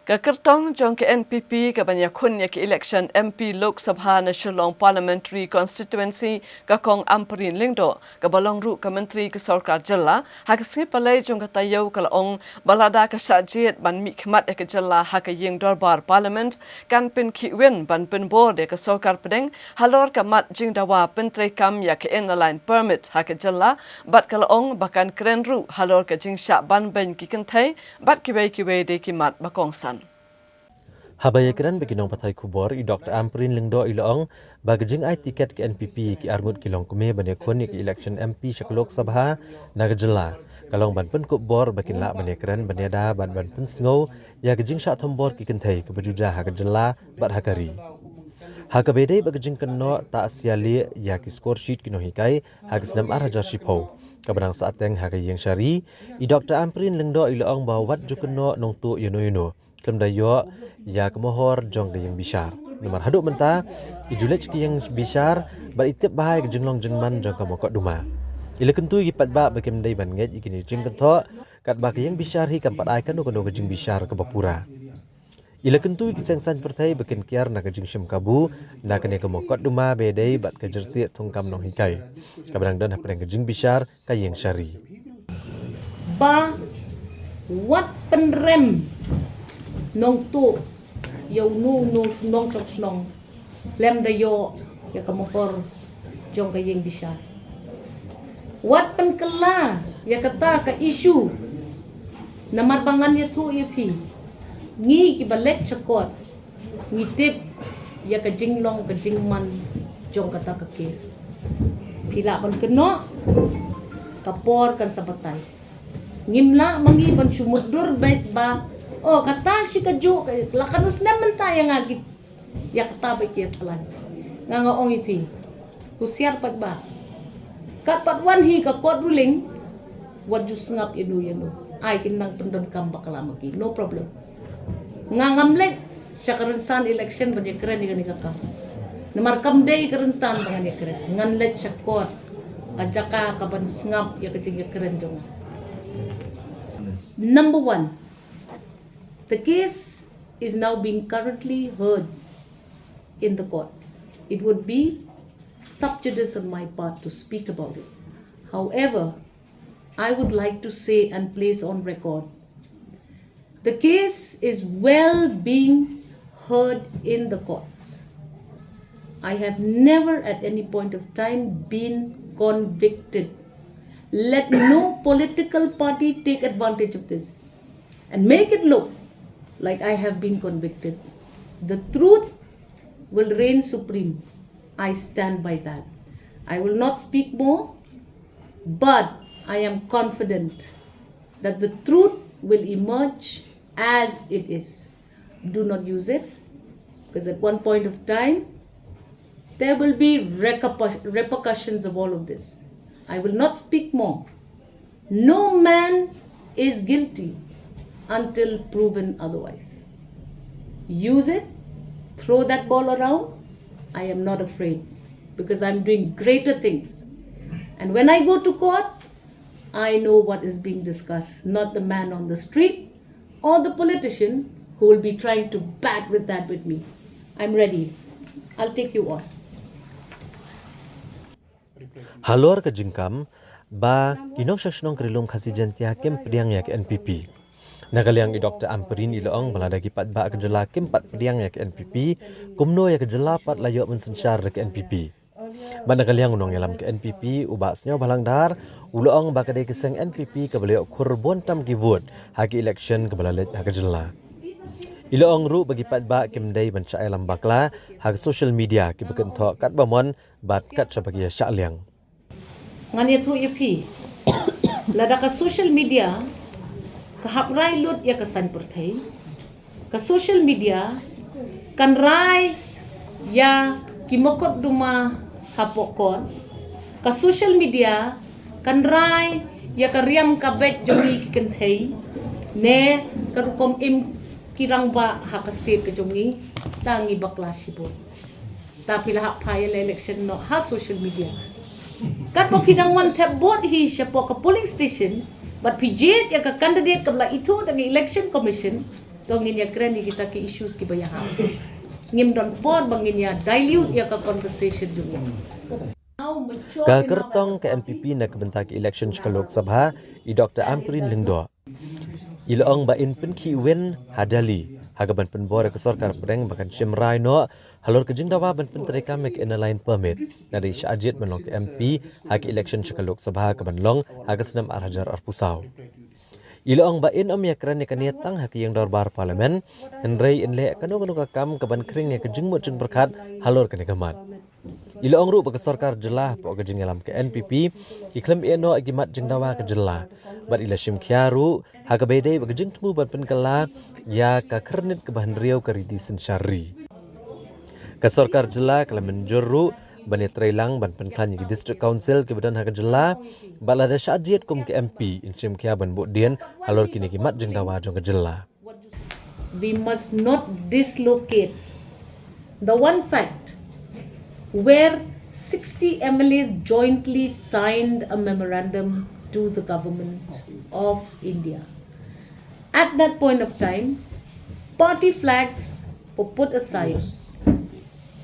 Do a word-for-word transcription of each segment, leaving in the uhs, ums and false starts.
Ka kyrtong jong ka N P P ka ban ïakhun ïa ka election M P Lok Sabha na Shillong Parliamentary Constituency, ka Kong Ampareen Lyngdoh, kaba long ruh ka Myntri ka Sorkar Jylla, ha ka sngi Palei jong ka taïew ka la ong ba lada ka shah jied ban mihkhmat ïa ka jylla ha ka ïing dorbar Parliament, kan pynkhih win ban pynbor ïa ka Sorkar Pdeng halor ka mat jingdawa pyntreikam ïa ka Inner Line Permit ha ka jylla, bad ka la ong ba kan kren ruh halor ka jingshah ban beiñ ki kynthei bad kiwei kiwei de ki mat ba kongsan. Haba ïakren bad ki nongpathai khubor, i Doktor Ampareen Lyngdoh i la ong ba ka jingai tiket ka N P P ïa ki arngut ki longkmie ban ïakhun ïa ka election M P sha ka Lok Sabha na ka jylla ka long ban pynkup bor ba kin lah ban ïakren, ban ïada bad ban pynsngew ïa ka jingshah thombor ki kynthei kaba ju jia ha ka jylla bad ha ka ri. Ha kaba ïadei bad ka jingkynnoh tah sia lieh ïa ki score sheet ki nonghikai ha ka snem ar hajar shiphew kaba nang sahteng ha ka ïing shari, i Doktor Ampareen Lyngdoh i la ong ba wat ju kynnoh nongtuh ïano ïano khlem da ïoh ïa ka mohor jong ka ïing bishar. Namar haduh mynta i ju leit sha ka ïing bishar bad i tip bha ïa ka jinglong jingman jong ka mokotduma. I la kyntu ïa ki paidbah ba kim dei ban ngeit ïa kine ki jingkynthoh katba ka ïing bishar hi kam pat ai kano kano ka jingbishar kaba pura. I la kyntu ïa ki seng saiñ pyrthei ba kin kiar na ka jingshim kabu na kane ka mokotduma ba ïadei bad ka jyrsieh thungkam nonghikai kaba dang don hapdeng ka jingbishar ka ïing shari. Ba wat pynrem nongtuh ïa uno uno shnong shong shnong khlem da ïoh ïa ka mohor jong ka ïing bishar. Wat pynkylla ïa kata ka issue. Namar ba ngan ïathuh ïa phi, ngi kiba leit sha court ngi tip ïa ka jinglong ka jingman jong kata ka case. Phi lah ban kynnoh, ka por kan sa batai. Ngim lah ma ngi ban shu mutdur beit ba, oh, kata shi kajuh ka, la katno snem mynta ïa nga ki, ïa kata beit ki ïathalai. Nga nga ong ïa phi, husiar paidbah. Kat pat wan hi ka court ruling, wat ju sngap ïano ïano. Ai kin nang pyndonkam bakla ma ki, no problem. Nga ngam leit sha ka rynsan election ban ïakren ïa kane ka kam. Namar kam dei ka rynsan ba ngan ïakren. Ngan leit sha court, ka jaka kaban sngap ïa ka jingïakren jong nga. Number one, the case is now being currently heard in the courts. It would be sub judice on my part to speak about it. However, I would like to say and place on record, the case is well being heard in the courts. I have never at any point of time been convicted. Let no political party take advantage of this and make it look like I have been convicted. The truth will reign supreme. I stand by that. I will not speak more, but I am confident that the truth will emerge as it is. Do not use it, because at one point of time, there will be repercus-, repercussions of all of this. I will not speak more. No man is guilty until proven otherwise. Use it, throw that ball around. I am not afraid because I'm doing greater things. And when I go to court, I know what is being discussed, not the man on the street or the politician who will be trying to bat with that with me. I'm ready. I'll take you on. Halor ka jingkam ba ki nongshong shnong ka Ri Lum Khasi Jaiñtia kim pdiang ïa ka N P P, na ka liang i Doktor Ampareen i la ong ba lada ki paidbah ka jylla kim pat pdiang ïa ka N P P, kumno ïa ka jylla pat la ïoh ban synshar da ka N P P. Bad na ka liang u nongïalam ka N P P, u Bah Sniawbhalang Dhar, u la ong ba ka dei ka seng N P P kaba la ïoh khur bun tam ki vote ha ka election kaba la leit ha ka jylla. I la ong ruh ba ki paidbah kim dei ban shah ïalam bakla ha ka social media, kiba kynthoh katba mon bad kat shaba ki ïa shah liang. Ngan ïathuh ïa phi, lada ka social media ka hap rai lut ïa ka saiñ pyrthei, ka social media kan rai ïa ki mokotduma hapoh court, ka social media kan rai ïa ka riam ka beit jong ngi ki kynthei, ne ka rukom im ki rangbah ha ka state ka jong ngi, tang ngi bakla shibun. Ta phi la hap phai ïa la election noh ha social media. Katba phi dang wan thep vote hi shapoh ka polling station, bad phi jied ïa ka candidate kaba la ithuh da ka Election Commission, To ngin ïa kren ïa kita ki issues kiba ïa ha. Ngim don por ba ngin ïa dilute ïa ka conversation jong ngi. Ka kyrtong ka M P P na ka bynta ka election sha ka Lok Sabha, i Doctor Ampareen Lyngdoh, i la ong ba in pynkhih win ha Delhi ha kaban pynbor ïa ka sorkar pdeng ba kan shim rai noh halor ka jingdawa ban pyntreikam ïa ka Inner Line Permit, lada i shah jied ban long ka M P ha ka election sha ka Lok Sabha kaban long ha ka snem ar hajar arphew saw. I la ong ba in ym ïa kren ïa kane tang ha ka ïing dorbar Parliament, hynrei in leh kano kano ka kam kaban khring ïa ka jingmut jingpyrkhat halor kane ka mat. I la ong ruh ba ka sorkar jylla hapoh ka jingïalam ka N P P ki khlem ïeh noh ïa ki mat jingdawa ka jylla, bad i la shim khia ruh ha kaba ïadei bad ka jingthmu ban pynkylla ïa ka khyrnit kaba hynriew ka riti synshar ri. Ka sorkar jylla ka la mynjur ruh ban ïatreilang ban pynkhlaiñ ïa ki District Council kiba don ha ka jylla, bad lada shah jied kum ka M P in shim khia ban buh dien halor kine ki mat jingdawa jong ka jylla. We must not dislocate the one fact where sixty M L As jointly signed a memorandum to the government of India. At that point of time, party flags were put aside.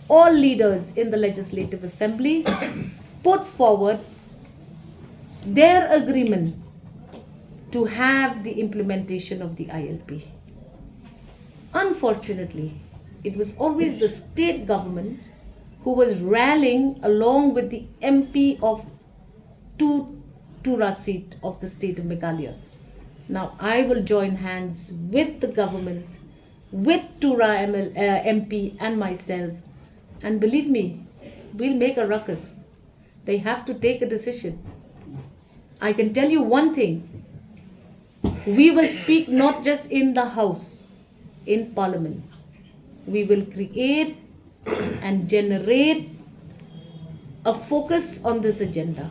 All leaders in the Legislative Assembly put forward their agreement to have the implementation of the I L P. Unfortunately, it was always the state government who was rallying along with the M P of two Tura seat of the state of Meghalaya. Now I will join hands with the government, with Tura M L, uh, M P and myself, and believe me, we'll make a ruckus. They have to take a decision. I can tell you one thing. We will speak not just in the House, in Parliament. We will create and generate a focus on this agenda.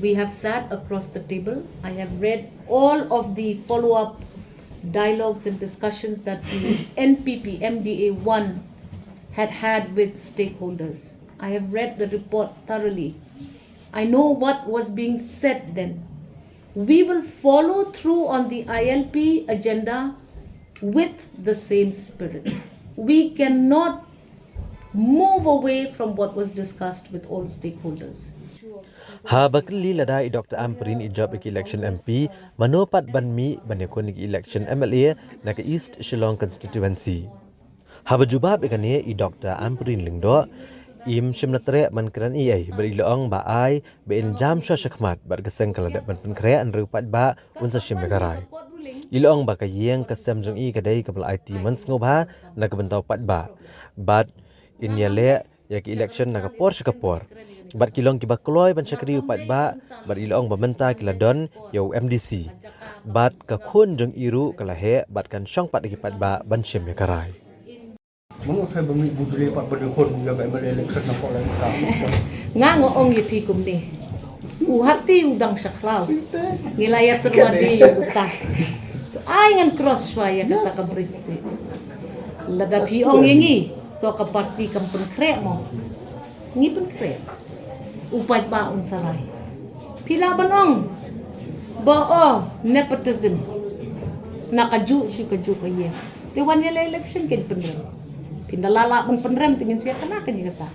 We have sat across the table. I have read all of the follow-up dialogues and discussions that the N P P M D A one had had with stakeholders. I have read the report thoroughly. I know what was being said then. We will follow through on the I L P agenda with the same spirit. We cannot move away from what was discussed with all stakeholders. Haba kylli lada i Doctor Ampareen i jop ïa ka election M P, mano pat ban mih ban ïakhun ïa ka election M L A na ka East Shillong Constituency. Haba jubab ïa kane i Doctor Ampareen Lyngdoh, im shym la treh ban kren ei ei, bad i la ong ba ai ba in jam shuwa shakhmat bad ka seng ka la dep ban pynkhreh, hynrei u paidbah un sa shim ïa ka rai. I la ong ba ka ïing ka sem jong i ka dei kaba la aiti mon sngewbha na ka bynta u paidbah, bad in ïaleh ïa ka election na ka por sha ka por. Bad ki long kiba kloi ban shakri u paidbah, bad i la ong ba mynta ki la don ïa u M D C, bad ka khun jong i ruh ka la heh, bad kan shong pat ïa ki paidbah ban shim ïa ka rai. Mano thai ba mih bujli pat ban ïakhun ïa ka M L A election na Kuala Lumpur? Nga nga ong ïa phi kumne. U hati u dang sha khlaw. Ngi la ïa tyrwa di ïa uta. To ai ngan cross shuwa ïa kata ka bridge seh. Lada phi ong ïa ngi, to ka party kam pynkhreh mo. Ngi pynkhreh. U paidbah un sa rai. Phi lah ban ong ba oh, nepotism. Na kajuh shi kajuh ka ïing. Te wan ïa la election kin pynrem. Phin da lah lah ban pynrem te ngin sa ïa kane kane kata.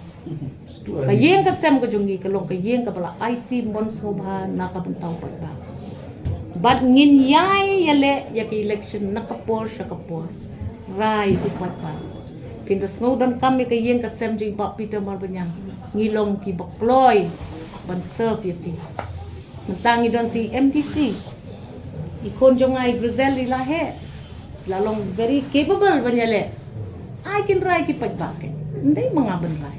Ka ïing ka sem ka jong ngi ka long ka ïing kaba la aiti mon sngewbha na ka bynta u paidbah. Bad ngin ïai ïaleh ïa ka election na ka por sha ka por. Rai u paidbah. Phin da sngew donkam ïa ka ïing ka sem jong i Bah Peter Marbaniang. Ngi long kiba kloi ban serve ïa phi. Mynta ngi don sa i M D C. I khun jong nga i Grizel i la heh. La long very capable ban ïaleh. Ai kin rai ki paidbah kin. Ym dei ma nga ban rai.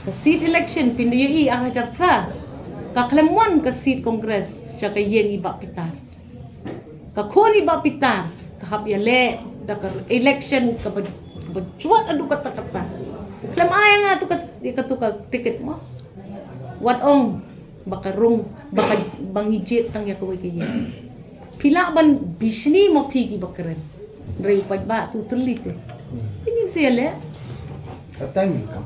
Ka seat election phin da ïohi ar hajar phra. Ka khlem wan ka seat Congress sha ka ïing i Bah Pitar. Ka khun i Bah Pitar ka hap ïaleh da ka election kaba, kaba jwat haduh katta katta. Khlem ai ïa nga tu ka, ïa katu ka ticket mo. Wat ong ba ka rung, ba ka, ba ngi jied tang ïa kawei ka ïing. Phi lah ban bishni mo phi kiba kren. Hynrei u paidbah tu tylli te. Te ngin sa ïaleh. Ka tang kam.